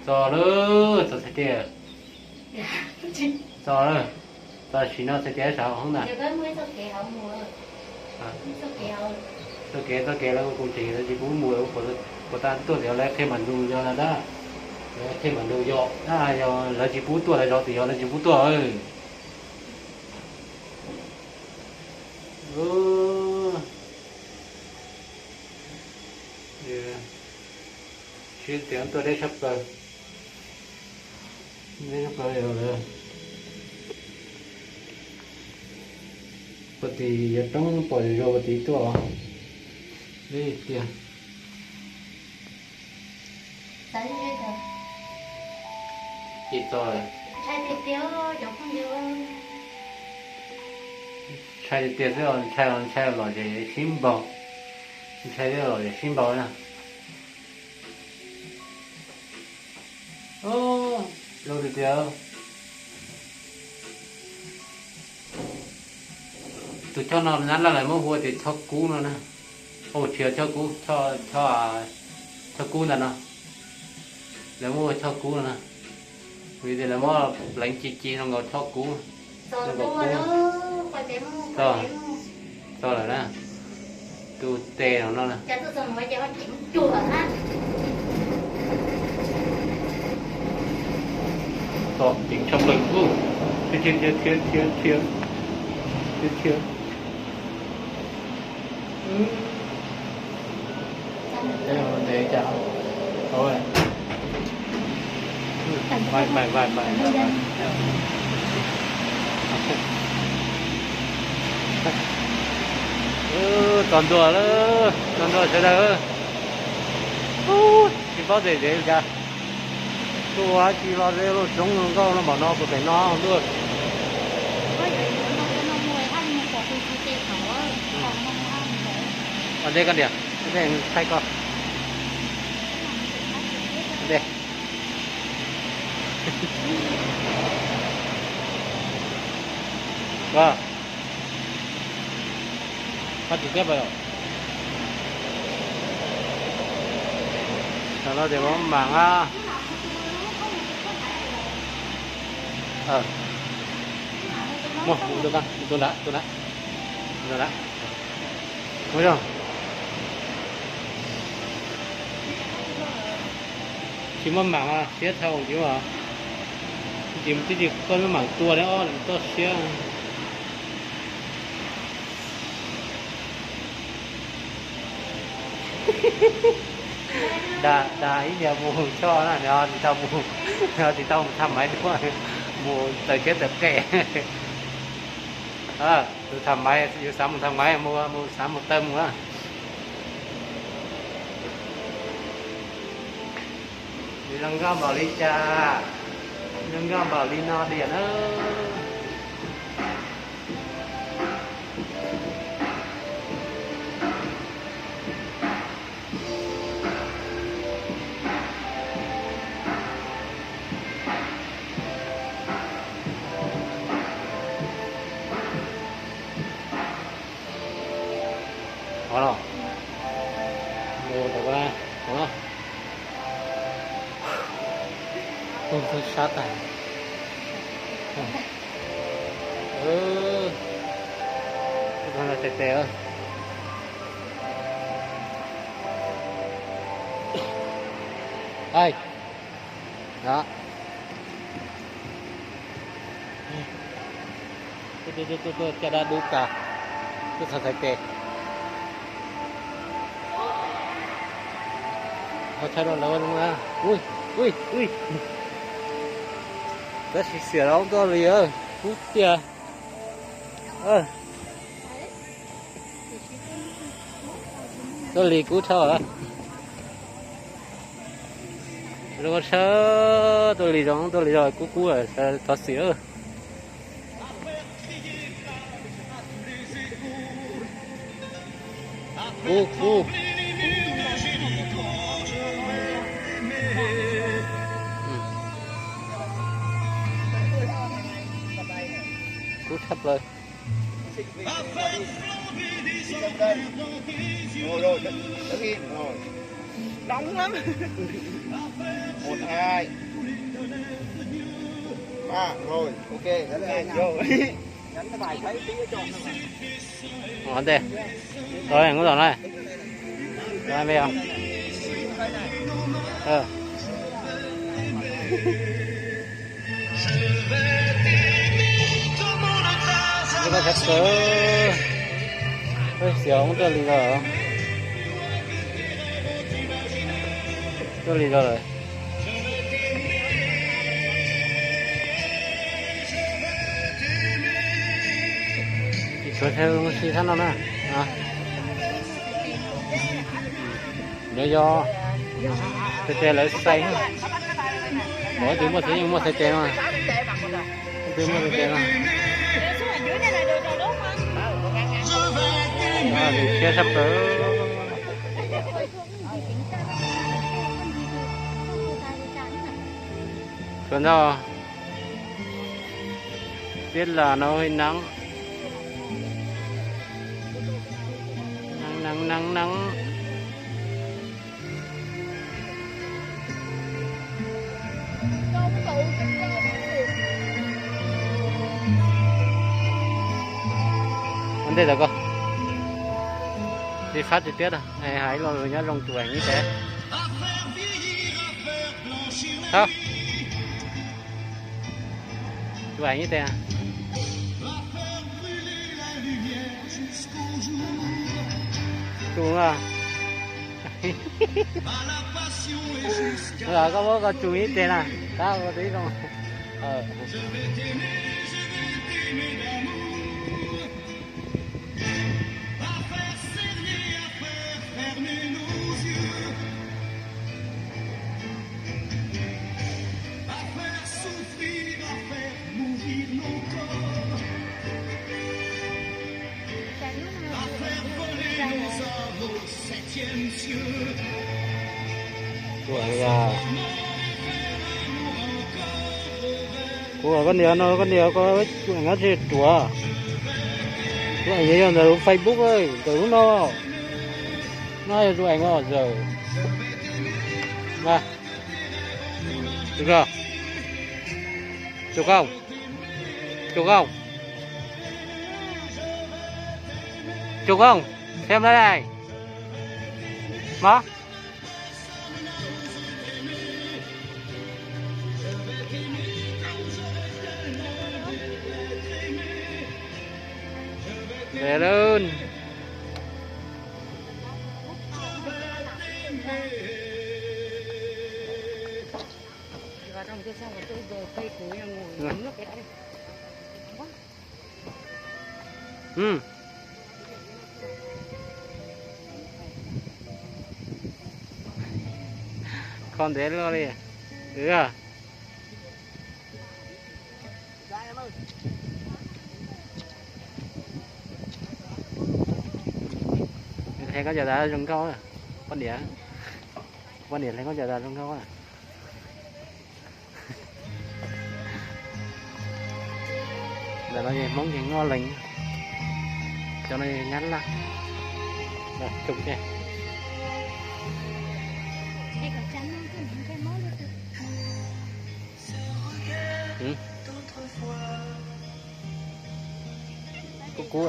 Txog lawm, txog txhais tes. Txog lawm, txog sim no txhais tes sawv hauv ntag. Txoj kev, txoj kev lawv ua kuv tseem lawv tsis pub mus, puas tas tuaj tias lawv qhia mam nug yog ntag. Lawv qhia mam nug yog, yog lawv tsis pub tuaj lawv zov tias yog lawv tsis pub tuaj. Sib tias tuaj deb tshaj plaws, deb tshaj plaws li lawm. Puag tim yuav roob pom zoo zoo puag tim tuaj li tiag. Ces txog lawm. Ntshai tiag tiag xwb os, ntshai los ntshai los ces sib npaug, ntshai los ces sib npaug na. Zoo tiag tiag. Tus choj no nyab laj lawv muab hu tias choj kub no na. Tsis yog choj kub, choj kub ntawm no, lawv muab hu choj kub no na. Vim tias lawv muab pleev ci ci zoo nkaus choj kub, zoo nkaus kub. Txog lawm na, tus tes no no. Txog ceev tshaj plaws, thiab thiab thiab thiab thiab thiab. Txog ntua lawm, txog ntua sawv daws. Tsis paub tes zev li cas, tuaj ua dab tsi los ze lub roob zoo nkauj no npaum no puag pem no ntuj. Ua ntej koj niam, ua ntej thaij koj. Ua ntej. Koj tsis teb pas. Tam no ces muab mam a. Muab tus nrad, tus nrad, tus nrad. Ua zoo. Tsis muaj mam siab thaum ub os. Tsis, tsis koj muaj mam tua li ob txoj siab. Dag, dag ib niag mus choj na, nws tsis tau mus, nws tsis tau mus thaj maiv dua, mus taws siab taws qe. Tus thaj maiv, yus xav mus thaj maiv mus, mus xav mus taw mus na. Nws zoo nkauj npaum li cas, zoo nkauj npaum li no tiag na. Ov los, mus rau ov, tus sab tas. Tes tes. Ai, đó. Tuaj, tuaj, tuaj, tuaj, caj dab dub tas. Tuaj txog txhais tes. Ho tshaj rau lawv zoo na. Ui, ui, ui. Tab sis xiam los tuaj li, kub tiag. Tuaj li kub tshaj. Zoo tshaj, tuaj li zoo, tuaj li zoo kub kub, thov xim. Kub, kub. Kub tshaj plaws. Nóng lắm. Một, hai. Ov ntej, tau nub tom no, tau me os. Txav tawv, peb xiav hoob tuaj li ko, tuaj li ko lawm. Tsis tshuav chaw zoo si thab no na. Nyob yog txhais tes lawv xais, ov twb muaj xaiv, yeej muaj txhais tes no, twb muaj txhais tes no. Siab sab plaws. Sawv ntxov, tiab las no heev, heev heev heev. Ua ntej tau koj li fab tiag tiag, hais los nyob zoo tsuas heev ib tes. Tsuas heev ib tes. Tsuas a, koj muab koj tsuas ib tes na, tab ua tib zoo. Kuv, koj niam no, koj niam ko, kuv eem dab tsi ruam? Kuv eem yog ntawm Facebook ntawm lub no, no yog kuv eem os zawm. Tsuas, Tsuas Kooj, Tsuas Kooj, Tsuas Kooj, xem lawm ne. Mog. Ntev lawm. Kho ntev luaj li. Hle koj cov dav zoo nkauj, poj niam, poj niam hle koj cov dav zoo nkauj. Ntawm no Hmoob ces Nyab Laj, cov no Nyab Laj, Los Tsuas thiab. Kub kub,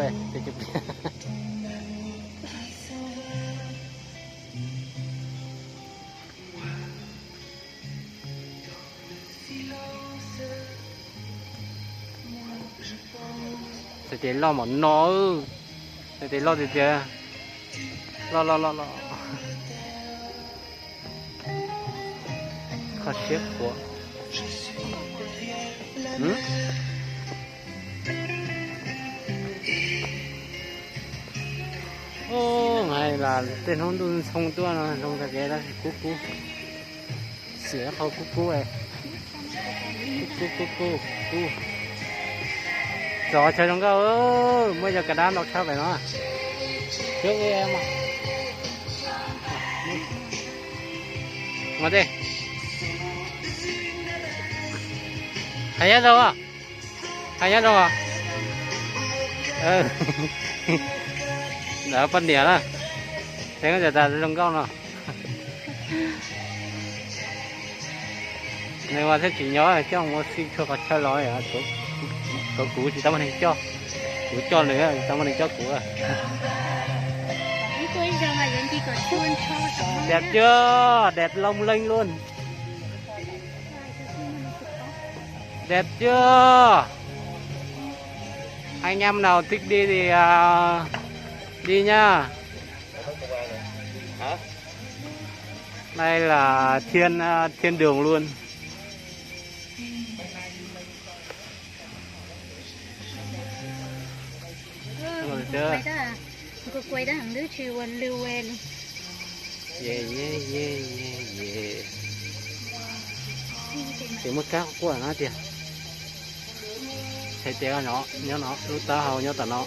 txhais tes loj mom no, txhais tes loj tiag tiag, loj loj loj loj. Kho siab khuav. Hais las tej hnub ntuj ntxhoo tuaj no zoo tag kev tab sis kub kub, xiam qhov kub kub, kub kub kub kub kub. Txog chaw zoo nkauj, muaj cov kav dab ntau tshaj pem no. Mas tej, hais nyob zoo, hais nyob zoo. Ntawd poj niam na, hle koj cov dav zoo nkauj no. Nws mas thiaj tsis nyob coj mus ua si txhua qhov chaw los, tshuav kuv tsis tau muaj neeg coj, kuv coj nws tsis tau muaj neeg coj kuv. Đẹp chưa? Đẹp lung linh luôn. Đẹp chưa? Anh em nào thích đi thì à, đi nha. Đây là thiên à, thiên đường luôn. Rồi, chưa? Ye ye ye ye ye. Ces muaj kab quaj no tiag. Hais tias no, nyob no, lub taub hau nyob tom no.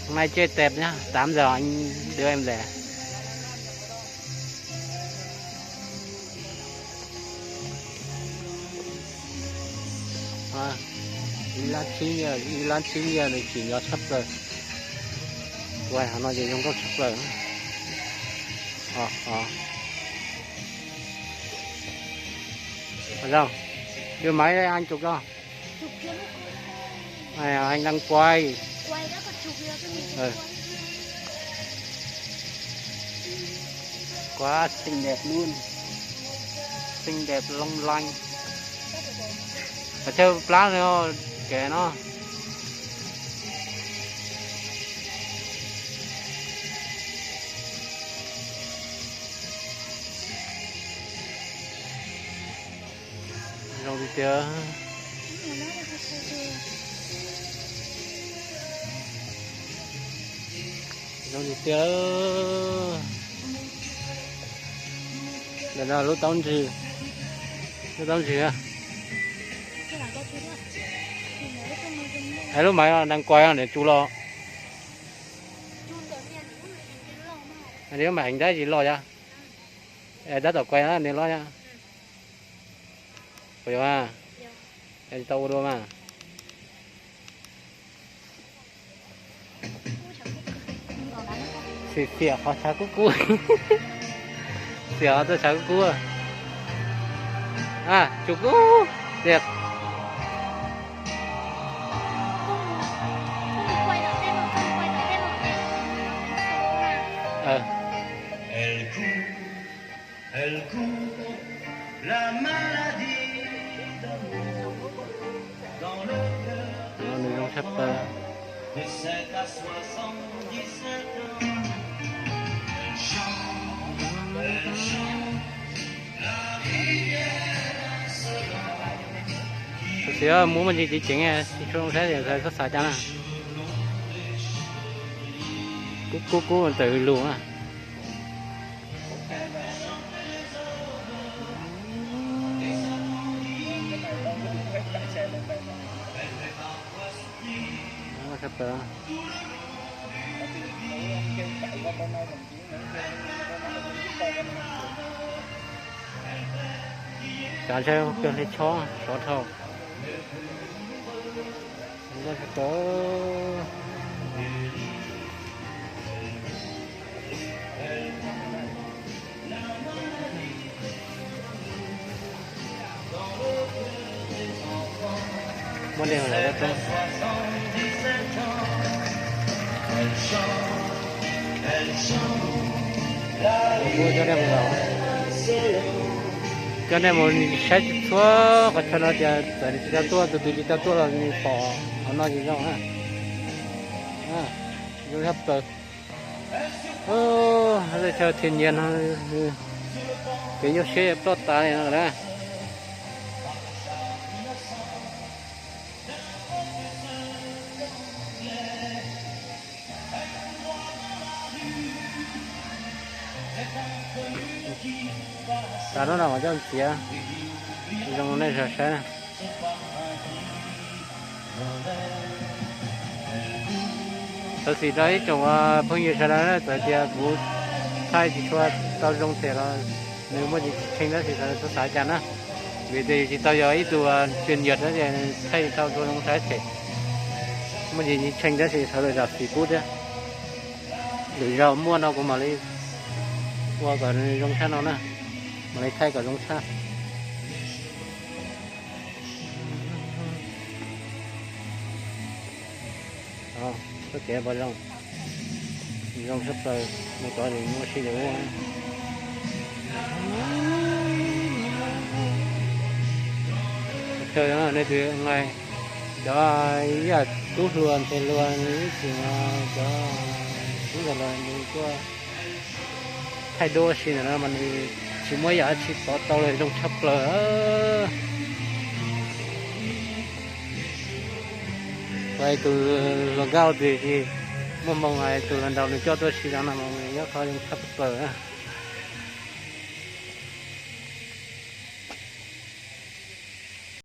Hôm nay trời đẹp nhá, tám giờ anh đưa em về. Ib lab tsib nyiaj, ib lab tsib nyiaj nws tsim nyog tshaj plaws. Ua qhov no ces zoo nkauj tshaj plaws. Ov, ov. Ov, đưa máy đây anh chụp cho. Anh đang quay. Quá xinh đẹp luôn. Xinh đẹp long lanh. Ở trên plá nữa kìa nó. Zoo tiag tiag. Zoo tiag tiag. Ntawm no lub taub ntswg, lub taub ntswg. Es lub maiv no đang quay no niam tsu los. Lub maiv heev tab tsis los yom. Es tab tom quay no nws los yom. Puas yog? Es tsis tau ua dua mas. Xim xiam qhov tshav kub kub. Xiam qhov tshav kub kub. A, tsuj kub tiag. Nws zoo tshaj plaws. Tab sis muaj muaj ntsis ceev ceev, tsis tshua zoo saib, xav xav cas na. Kub kub kub ntawm lus na. Tsav ntshe cog hle chob sov dhau. Muab dej mus lawm. Coj dej mus lawm. Coj dej mus saib txhua qhov chaw no tias txawm nws tsis tau tuaj, tus twg tsis tau tuaj los nws pom qhov no ces zoo na. Zoo tshaj plaws. Lub chaw thiaj nyiam no, kev nyuaj siab ploj tas li no na. Tav no no coj txiav zoo nej saib. Thov txim rau ib tsoom phooj ywg sawv daws na, txawm tias kuv thaij tsis tshua tau zoo thiab los nws muaj tsis tshee tab sis xav xav cas na, vim tias yus tsis tau yog ib tug chuyên nghiệp na, thaij tsis tau zoo saib thiab. Muaj tsis tshee tab sis sawv daws zam txim pub thiab. Lwm zaug muaj no kuv mam li ua kom zoo tshaj no na, mam li thaij kom zoo tshaj. Txoj kev pom zoo, zoo tshaj plaws, mus tod ces muaj sij ua. Chaw nej tus nqaij, cov yam tub hluas ntxhais hluas ib txwm cov tub ntxhais hluas nws tuaj thaij duab si ntawm no mas nws tsis muaj yam dab tsi pov tau li, zoo tshaj plaws. Hais tus hluas nkauj twg tsis muaj hmoo hais tus hluas nraug nws coj tuaj si no mas nyob qhov zoo tshaj plaws.